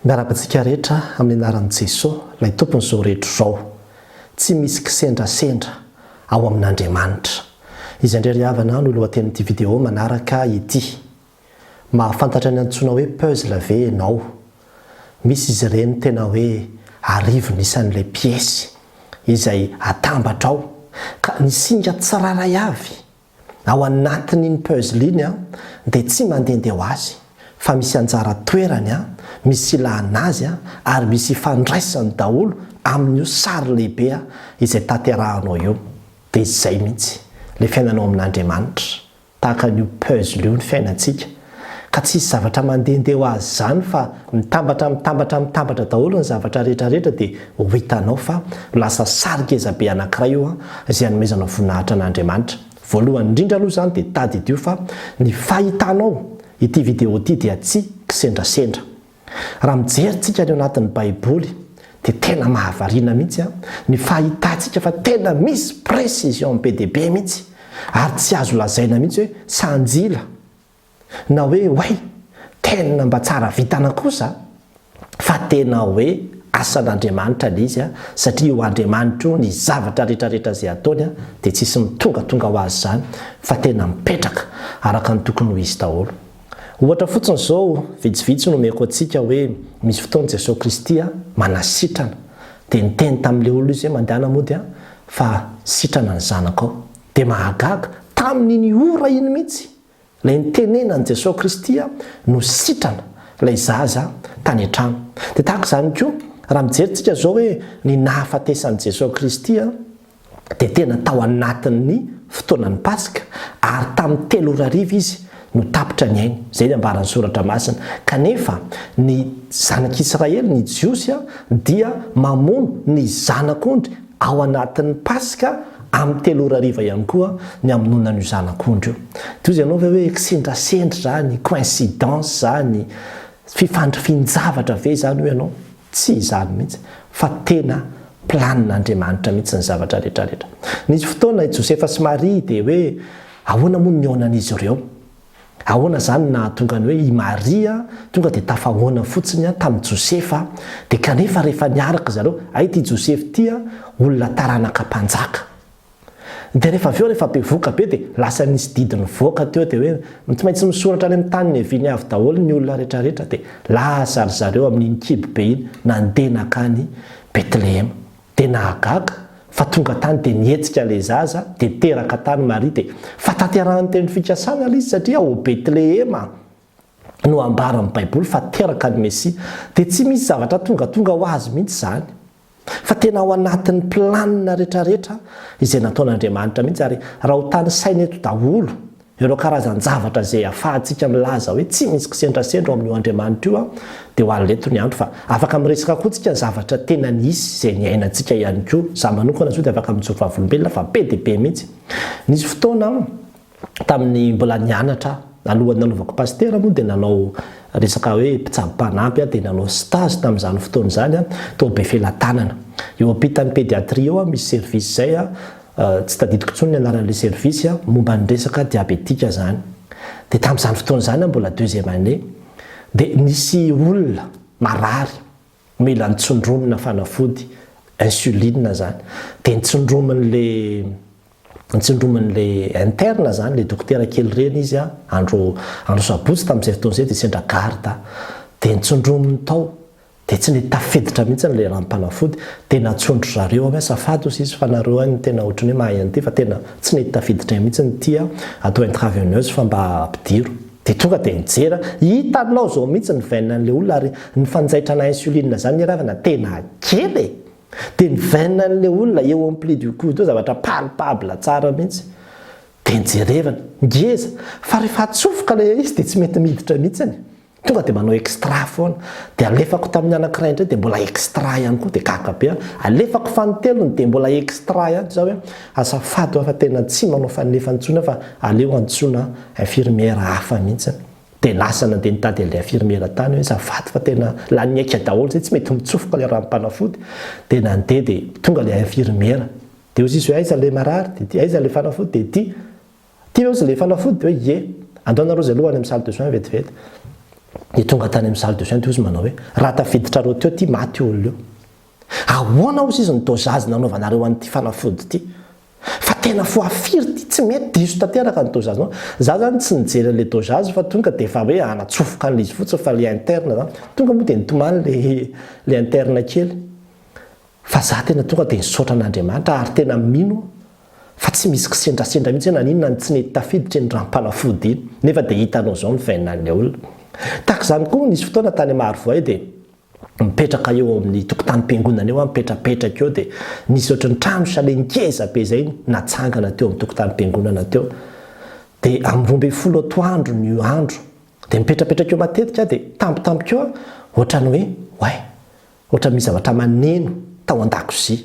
Miarahaba antsika rehetra amin'ny anaran'i Jesoa, ilay Tompon'izao rehetra izao. Tsy misy kisendrasendra ao amin'Andriamanitra. Izay indray ry havana no lohatenin'ity vidéo manaraka ity. Mahafantatra ny antsoina hoe puzzle ve ianao? Misy izy ireny tena hoe arivony isan'ilay piesy izay atambatra ao ka ny singa tsirairay avy Ao anatin'iny puzzle iny dia tsy mandehandeha ho azy fa misy anjara toerany, misy ilana azy ary misy ifandraisany daholo amin'io sary lehibe izay tanterahanao io. Dia izay mihitsy ilay fiainanao amin'Andriamanitra. Tahaka an'io puzzle io ny fiainantsika. Ka tsisy zavatra mandehandeha ho azy izany fa mitambatra mitambatra mitambatra daholo ny zavatra rehetra rehetra dia ho hitanao fa lasa sary ngezabe anankiray io izay anomezanao voninahitra an'Andriamanitra. Voalohany indrindra aloha izany dia tadidio fa ny fahitanao ity video ity dia tsy kisendrasendra. Raha mijery tsika ny ao anatin'ny baiboly dia tena mahavariana mihitsy ny fahitantsika fa tena misy précision be dia be mihitsy ary tsy azo lazaina mihitsy hoe sanjila Na hoe way, tena mba tsara vintana kosa fa tena hoe asan'Andriamanitra ilay izy satria io Andriamanitra io ny zavatra rehetra rehetra izay ataony dia tsisy mitongatonga ho azy izany fa tena mipetraka araka ny tokony ho izy daholo. Ohatra fotsiny izao vitsivitsy no omeko antsika hoe misy fotoana Jesoa Kristy manasitrana dia niteny tamin'ilay olona izy hoe mandehana mody fa sitrana ny zanakao. Dia mahagaga, tamin'iny ora iny mihitsy Ilay nitenenan'i Jesoa Kristy no sitrana ilay zaza tany an-trano. Dia tahaka izany koa, raha mijery tsika izao hoe ny nahafatesan'i Jesoa Kristy dia tena tao anatin'ny fotoanan'ny Paska ary tamin'ny telo ora hariva Izy no tapitra ny ainy. Izay ny ambaran'ny Soratra Masina. Kanefa ny zanak'Israely, ny Jiosy dia mamono ny zanak'ondry Ao anatin'ny Paska amin'ny telo ora hariva ihany koa ny hamonoana an'io zanak'ondry io. Toa izy ianao ve hoe kisendrasendra izany, coïncidence izany, fifandrifian-javatra ve izany hoy ianao? Tsy izany mihitsy fa tena planin'Andriamanitra mihitsy ny zavatra rehetra rehetra. Nisy fotoana i Josefa sy Maria dia hoe ahoana moa no nihaonan'izy ireo? Ahoana izany no nahatonga ny hoe i Maria tonga dia tafahoana fotsiny tamin'i Josefa, dia kanefa rehefa niaraka zareo, hay ity Josefa ity olona taranaka mpanjaka. Dia rehefa avy eo rehefa bevohoka be dia lasa nisy didy nivoaka teo dia hoe tsy maintsy misoratra any amin'ny tany niaviany avy daholo ny olona rehetrarehetra dia lasa ry zareo amin'iny kibo be iny nandeha nankany Betlehema. Dia nahagaga fa tonga tany dia nihetsika ilay zaza dia teraka tany Maria dia fahatanterahan'ny teny fikasana ilay izy satria ao Betlehema no ambaran'ny baiboly fa teraka ny Mesia. Dia tsy misy zavatra tongatonga ho azy mihitsy izany fa tena ao anatin'ny planina retraretra izay nataon'Andriamanitra mihitsy ary raha ho tanisaina eto daholo Ireo karazan-javatra izay ahafahantsika milaza hoe tsy misy kisendrasendra ao amin'io Andriamanitra io dia ho alina eto ny andro fa afaka miresaka koa tsika ny zavatra tena nisy izay niainantsika ihany koa. Izaho manokana izao dia afaka mijoro vavolombelona fa be dia be mihitsy. Nisy fotoana aho tamin'ny mbola nianatra aho, alohan'ny nanaovako pasitera moa dia nanao resaka hoe mpitsabo mpanampy aho dia nanao stage tamin'izany fotoana izany aho tao Befelatanana. Eo ampitan'ny pédiatrie eo misy service izay Tsy tadidiko intsony ny anaran'ilay service momba ny resaka diabetika izany. Dia tamin'izany fotoana izany aho mbola deuxième année, dia nisy olona marary mila nitsondromina fanafody, insuline izany. Dia nitsondromin'ilay nitsondromin'ilay interne izany, ilay dokotera kely ireny izy andro andro sabotsy tamin'izay fotoana izay dia sendra garde. Dia nitsondrominy tao. Dia tsy nety tafiditra mihitsy ilay ranom-panafody, dia natsondro zareo aho hoe azafady ozy izy fa nareo any tena ohatran'ny hoe mahay an'ity fa tena tsy nety tafiditray mihitsy ity a, atao intraveneuse fa mba ampidiro. Dia tonga dia nijery aho, hitanao izao mihitsy ny veine an'ilay olona ary ny fanjaitrana insuline izany anie ravana tena kely e! Dia ny veine an'ilay olona eo amin'ny pli du coude eo zavatra palpable tsara mihitsy. Dia nijerevana, ngeza, fa rehefa atsofoka ilay izy dia tsy mety miditra mihitsiny. Tonga dia manao extra foana. Dia alefako tamin'ny anankiray indray dia mbola extra ihany koa dia gaga be aho. Alefako fanintelony dia mbola extra ihany. Dia za hoe azafady hoa fa tena tsy manao fanefany intsony aho fa aleo antsoina infirmière hafa mihitsy. Dia lasa nandeha nitady an'ilay infirmière tany hoe azafady fa tena lany aika daholo izay tsy mety mitsofoka ilay ranom-panafody. Dia nandeha dia tonga ilay infirmière. Dia hoy izy hoe aiza ilay marary? Dia ity. Aiza ilay fanafody? Dia ity. Ty ve ozy le fanafody de hoe ie. Andao nareo zay aloha any am salle de soins vetivety. Dia tonga tany amin'ny salle de soins dia hozy manao hoe, raha tafiditrareo teo ity maty io olona io. Ahoana hozy izy ny dosage nanaovanareo an'ity fanafody ity? Fa tena fois firy ity tsy mety, diso tanteraka ny dosage-nao. Za zany tsy nijery an'ilay dosage fa tonga dia efa hoe hanatsofoka an'ilay izy fotsiny fa ilay interne zany. Tonga moa dia nitomany ilay ilay interne kely. Fa za tena tonga dia nisaotra an'Andriamanitra ary tena mino aho fa tsy misy kisendrasendra mihitsy hoe naninona no tsy nety tafiditra iny ranom-panafody iny nefa dia hitanao izao ny veine-n'ilay olona. Tahaka izany koa nisy fotoana tany Marovoay dia mipetraka eo amin'ny tokotanim-piangonana eo aho mipetrapetraka eo dia nisy ohatran'ny trano chalet ngeza be izay natsangana teo amin'ny tokotanim-piangonana teo. Dia amin'ny 12 atoandro ny andro dia mipetrapetraka eo matetika aho dia tampotampoka eo aho ohatran'ny hoe oay Ohatran'ny misy zavatra maneno tao an-dakozia.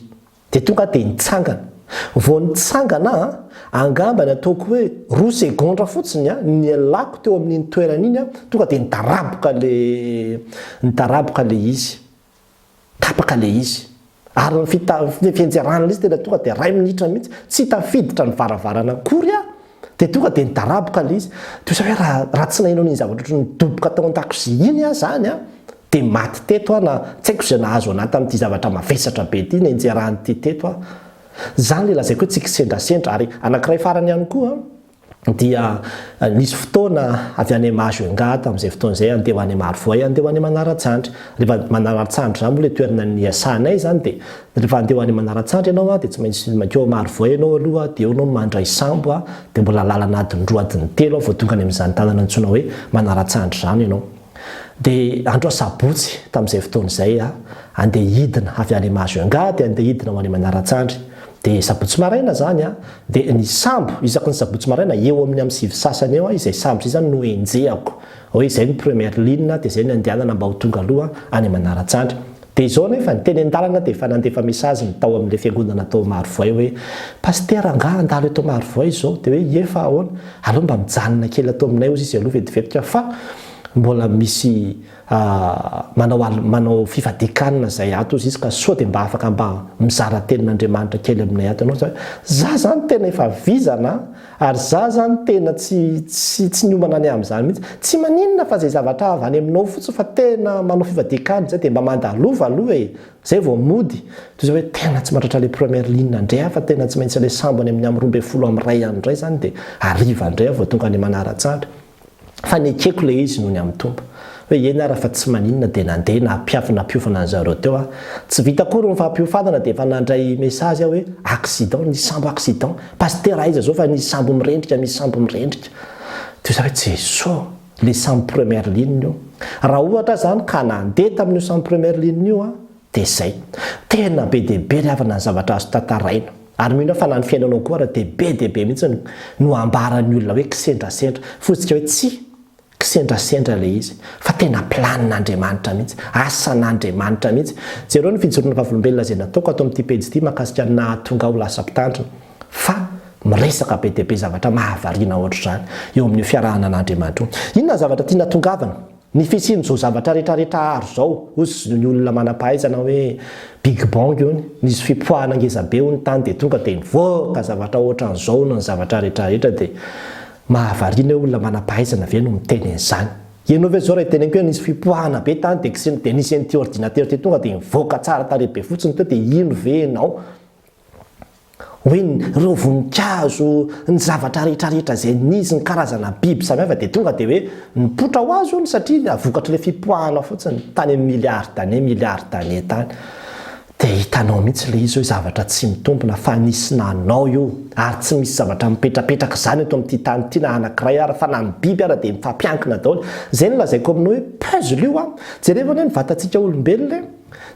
Dia tonga aho dia nitsangana. Vao nitsangana aho, angamba ny ataoko hoe roa segondra fotsiny nialako teo amin'iny toerana iny aho, tonga dia nidaraboka ilay, nidaraboka ilay izy. Tapaka ilay izy. Ary ny fita, ny fianjerana ilay izy tena tonga dia iray minitra mihitsy, tsy tafiditra ny varavarana akory aho, dia tonga dia nidaraboka ilay izy. Toy izay hoe raha, raha tsy naheno an'iny zavatra ohatran'ny nidoboka tao an-dakozia iny aho izany an, dia maty teto aho na tsy haiko izay nahazo anà tamin'ity zavatra mavesatra be ity, nenjeran'ity teto aho. Izany ilay lazaiko hoe tsy kisendrasendra. Ary anankiray farany ihany koa an, dia nisy fotoana avy any Majunga tamin'izay fotoana izay andeha ho any Marovoay, andeha ho any Manaratsandry. Rehefa Manaratsandry izany moa ilay toerana niasanay izany dia rehefa andeha ho any Manaratsandry ianao dia tsy maintsy mankeo Marovoay ianao aloha dia eo ianao no mandray sambo dia mbola lalana adiny roa adiny telo vao tonga any amin'izany tanana antsoina hoe Manaratsandry izany ianao. Dia andro asabotsy tamin'izay fotoana izay aho andeha hidina avy any Majunga dia andeha hidina ho any Manaratsandry. Dia sabotsy maraina izany an, dia ny sambo, isaky ny sabotsy maraina eo amin'ny amin'ny sivy sasany eo izay sambo izay izany no enjehako, hoe izay ny première ligne dia izay no andehanana mba ho tonga aloha any Manaratsandry. Dia izao anefa, teny an-dalana dia efa nandefa message ny tao amin'ilay fiangonana tao Marovoay hoe, Pasitera angaha handalo eto Marovoay izao? Dia hoe ie fa ahoana? Aleo mba mijanona kely ato aminay hozy izy aloha vetivetika fa mbola misy manao manao fifadian-kanina izay ato hozy izy ka soa dia mba afaka mba mizara tenin'Andriamanitra kely aminay ato ianao. Za zany tena efa vizana an! Ary za zany tena tsy tsy tsy niomana ny amin'izany mihitsy. Tsy maninona fa zay zavatra avy any aminao fotsiny fa tena manao fivadian-kanina zay dia mba mandalova aloha e! Zay vao mody. Toy izay hoe tena tsy mahatratra le première ligne ndray aho fa tena tsy maintsy le sambo any amin'ny amin'ny 112 any ndray zany dia hariva ndray aho vao tonga any Manaratsandry. Fa nekeko ilay izy noho ny amin'ny Tompo. Hoe eny ara fa tsy maninona dia nandeha nampiafy nampiofana an zareo teo aho. Tsy vita akory ny fampiofanana dia efa nandray message aho hoe accident, nisy sambo accident. Pasitera aiza zao fa nisy sambo mirendrika, misy sambo mirendrika. Dia za hoe Jesoa, ilay sambo première ligne io. Raha ohatra aho zany ka nandeha tamin'io sambo première ligne io aho dia izay. Tena be dia be ry havana ny zavatra azo tantaraina. Ary mino aho fa na ny fiainanao koa ara dia be dia be mihitsy no ambaran'ny olona hoe kisendrasendra. Fotsika hoe tsia, kisendrasendra ilay izy. Fa tena planin'Andriamanitra mihitsy, asan'Andriamanitra mihitsy. Jereo ny fijoroana vavolombelona izay nataoko ato amin'ity pejy ity mahakasika ny nahatonga ahy ho lasa mpitandrina. Fa miresaka be dia be zavatra mahavariana ohatr'izany eo amin'io fiarahana an'Andriamanitra io. Inona ny zavatra tiana hatongavana? Ny fisian'izao zavatra retraretra aro izao, hozy ny olona manam-pahaizana hoe big bang hono, nisy fipoahana ngezabe hono tany dia tonga dia nivoaka zavatra ohatran'izao hono ny zavatra retraretra dia mahavariana hoe olona manam-pahaizana ve no miteny an'izany? Ianao ve izao raha iteneniko hoe nisy fipoahana be tany dia dia nisy an'ity ordinateur ity tonga dia nivoaka tsara tarehy be fotsiny teo dia hino ve ianao? Hoe ireo voninkazo, ny zavatra rehetrarehetra izay nisy, ny karazana biby samihafa dia tonga dia hoe nipoitra ho azy hono satria vokatr'ilay fipoahana fotsiny tany amin'ny milliards d'années, milliards d'années tany. Dia hitanao mihitsy ilay izy hoe zavatra tsy mitombina fa nisy nanao io ary tsy misy zavatra mipetrapetraka izany eto amin'ity tany ity na anankiray ara fa na ny biby ara dia mifampiankina daholo. Izay no lazaiko aminao hoe puzzle io an! Jerevo anie ny vatantsika olombelona e!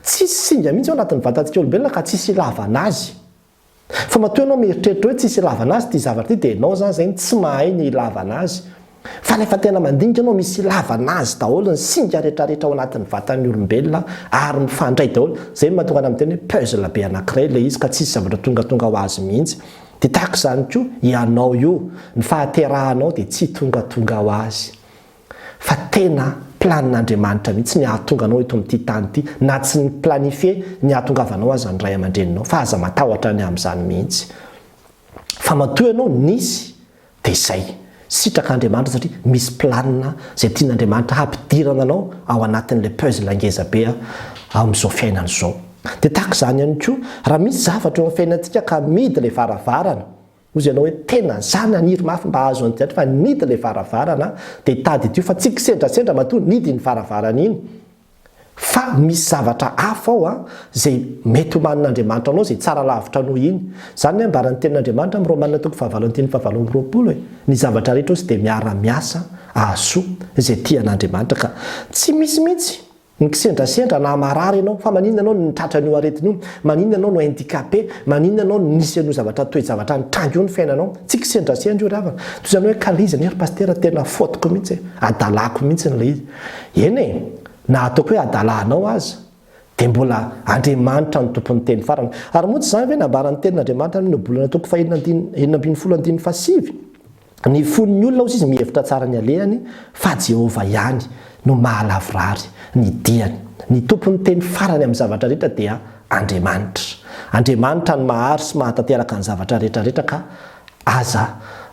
Tsisy singa mihitsy ao anatin'ny vatantsika olombelona ka tsisy ilavana azy. Fa matoa ianao mieritreritra hoe tsisy ilavana azy ity zavatra ity dia ianao izany izay no tsy mahay ny ilavana azy. Fa rehefa tena mandinika ianao misy ilavana azy daholo ny singa rehetrarehetra ao anatin'ny vatan'ny olombelona ary mifandray daholo. Izay no mahatonga anah miteny hoe puzzle be anankiray ilay izy ka tsisy zavatra tongatonga ho azy mihitsy. Dia tahaka izany koa ianao io, ny fahaterahanao dia tsy tongatonga ho azy. Fa tena planin'Andriamanitra mihitsy ny hahatonga anao eto amin'ity tany ity, na tsy ni-planifier ny hahatongavanao aza ny ray aman-dreninao, fa aza matahotra ny amin'izany mihitsy. Fa matoa ianao nisy dia izay. Sitrak'Andriamanitra satria misy planina izay tian'Andriamanitra hampidirana anao ao anatin'ilay puzzle ngeza be amin'izao fiainana izao. Dia tahaka izany ihany koa, raha misy zavatra eo amin'ny fiainantsika ka mihidy ilay varavarana, hozy ianao hoe tena za naniry mafy mba hahazo an'ity fa nihidy ilay varavarana, dia tadidio fa tsy kisendrasendra matoa nihidy iny varavarana iny. Fa misy zavatra hafa ao an, izay mety homanin'Andriamanitra anao izay tsara lavitra noho iny. Izany ny ambaran'ny tenin'Andriamanitra amin'ny Romana toko fahavalo andininy fahavalo 28 e. Ny zavatra rehetra hozy dia miara-miasa hahasoa izay tia an'Andriamanitra ka. Tsy misy mihitsy ny kisendrasendra na marary ianao, fa maninona ianao no tratran'io aretina io, maninona ianao no handicapé, maninona ianao no nisy an'io zavatra toe-javatra nitranga io ny fiainanao. Tsy kisendrasendra io ry havana. Toy izany hoe kaliza anie ry pasitera tena faute-ko mihitsy e, adalako mihitsy ilay izy. Eny e! Na ataoko hoe adalanao aza, dia mbola Andriamanitra no tompon'ny teny farany. Ary moa tsy izany ve nambaran'ny tenin'Andriamanitra amin'ny Ohabolana toko fahenina andininy 16 andininy fahasivy? Ny fon'ny olona hozy izy mihevitra tsara ny alehany, fa Jehovah ihany no mahalavorary ny diany. Ny tompon'ny teny farany amin'ny zavatra rehetra dia Andriamanitra. Andriamanitra no mahary sy mahatanteraka ny zavatra rehetra rehetra ka aza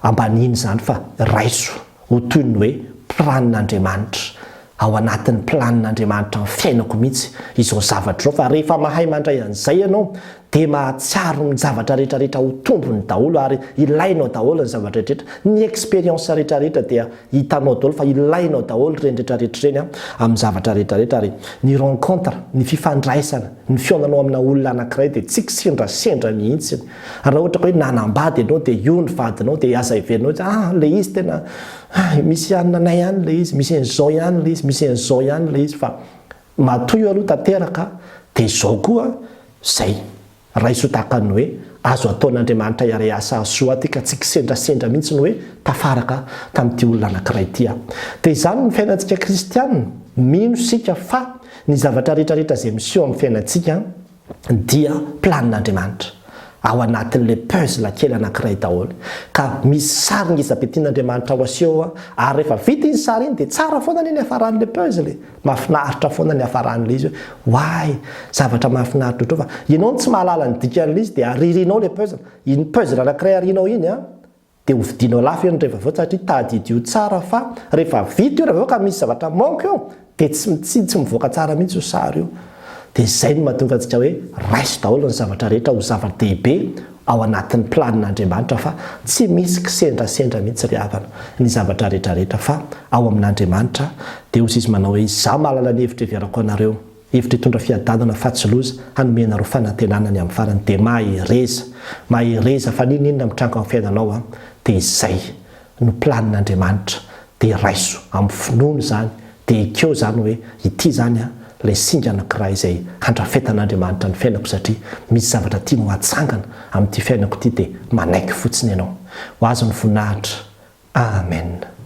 ambaniana izany fa raiso ho toy ny hoe planin'Andriamanitra, ao anatin'ny planin'Andriamanitra amin'ny fiainako mihitsy izao zavatra izao fa rehefa mahay mandray an'izay ianao dia mahatsiaro ny zavatra rehetra rehetra ho tombony daholo ary ilainao daholo ny zavatra rehetra rehetra, ny expérience rehetra rehetra dia hitanao daholo fa ilainao daholo ireny rehetra rehetra ireny amin'ny zavatra rehetra rehetra ary ny rencontre, ny fifandraisana, ny fihaonanao amina olona anankiray dia tsy kisendrasendra mihitsy. Raha ohatra ka hoe nanambady ianao dia io ny vadinao dia aza heverinao hoe ah ilay izy tena ah misy anona anay ihany ilay izy, misy an'izao ihany ilay izy, misy an'izao ihany ilay izy fa matoa io aloha tanteraka dia izao koa izay. Raiso tahaka ny hoe azo ataon'Andriamanitra hiaray asa hahasoa ahy ity ka tsy kisendrasendra mihitsy ny hoe tafaraka tamin'ity olona anankiray ity aho. Dia izany ny fiainantsika kristiana, mino isika fa ny zavatra rehetra rehetra izay miseho amin'ny fiainantsika dia planin'Andriamanitra ao anatin'ilay puzzle kely anankiray daholo. Ka misy sary ngeza be tian'Andriamanitra ho aseho ao, ary rehefa vita iny sary iny dia tsara foana anie ny hiafaran'ilay puzzle e! Mahafinaritra foana ny hiafaran'ilay izy hoe oay! Zavatra mahafinaritra ohatr'izao fa ianao no tsy mahalala ny dikan'ilay izy dia aririnao ilay puzzle. Iny puzzle anankiray arianao iny an, Dia ho vidianao lafo iny rehefa avy eo satria tadidio tsara fa rehefa vita io rehefa avy eo ka misy zavatra manque eo dia tsy tsy tsy mivoaka tsara mihitsy io sary io. Dia izay no mahatonga antsika hoe raiso daholo ny zavatra rehetra ho zava-dehibe ao anatin'ny planin'Andriamanitra fa tsy misy kisendrasendra mihitsy ry havana ny zavatra rehetra rehetra fa ao amin'Andriamanitra dia hozy izy manao hoe izaho mahalala ny hevitra heverako anareo Hevitra hitondra fiadanana fa tsy loza, hanome anareo fanantenana ny amin'ny farany dia mahereza, mahereza fa n'inon'inona mitranga amin'ny fiainanao an, dia izay no planin'Andriamanitra, dia raiso amin'ny finoana izany, dia ekeo izany hoe ity izany an, ilay singa anankiray izay handrafetan'Andriamanitra ny fiainako satria misy zavatra tiany ho atsangana amin'ity fiainako ity dia manaiky fotsiny ianao. Ho azy ny voninahitra. Amen.